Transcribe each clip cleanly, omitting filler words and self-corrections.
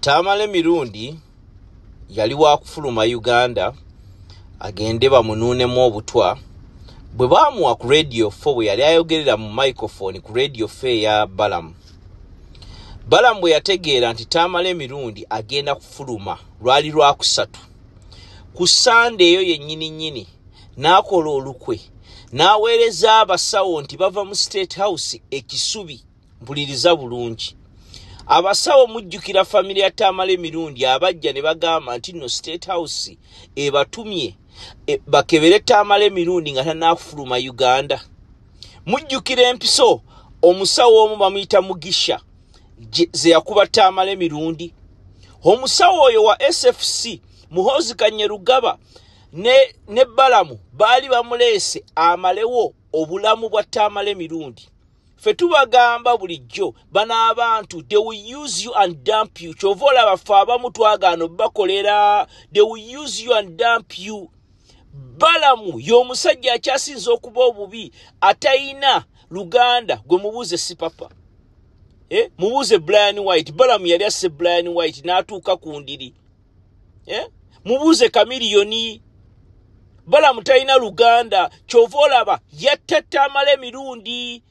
Tamale Mirundi yali wakufuluma Uganda agende bamunuunemu obutwa. Bwe baamuwa ku Radio 4, bwe yali ayogerera mu microphone ku Radio 4 eya Balamu, Balamu bwe yategeera nti Tamale Mirundi agenda kufuluma, lwali lwakusatu, ku Sande eyo yennyini nnyini n'akola olukwe n'aweereza abasawo nti bava mu State House ekisubi. Mpuliriza bulungi, abasawo, mujjukira famire ya Tamale Emirundi abajja ne bagamba nti nno State House ebatumye bakebere Tamale Emirundi nga tannafuluma Uganda. Mujjukira empiso omusawo omu bamuyita Mugisha ze yakuba Tamale Emirundi? Omusawo oyo wa SFC, Muhoozi Kainerugaba ne Balamu baali bamuleese amalewo obulamu bwa Tamale Emirundi. Ffe tubagamba bulijjo, bano abantu, they will use you and dump you. Kyova olaba ffe abamu twagaana obakolera. They will use you and dump you. Balamu y'omusajja akyasinza okuba obubi, atayina luganda. Gwe mubuuze Sipapa, eh? Mubuuze Brian White. Balamu yali asse Brian White n'atuuka ku ndiri, eh? Mubuuze Kamiliyoni. Balamu talina luganda, kyova olaba yatta Tamale Emirundi.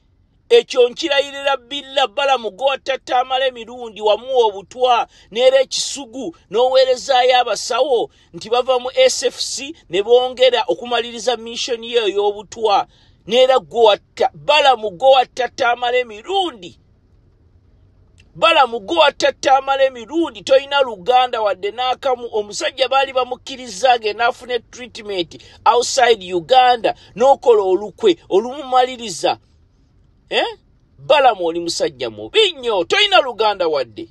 Ekyo nkirayirira billa. Balamu, gwotta Tamale Emirundi, wamuwa obutwa neera ekisugu n'oweerezaayo abasawo nti bava mu SFC ne bongera okumaliriza mission ye ey'obutwa. Neera gwowatta, Balamu, gwowatta Tamale Emirundi. Balamu, gwowatta Tamale Emirundi, tolina luganda wadde n'akamu. Omusajja baali bamukkiriza agenda afune treatment outside Uganda, n'okola olukwe olumumaliriza, eh? Balamu, oli musajja mubi nnyo, tolina luganda wadde.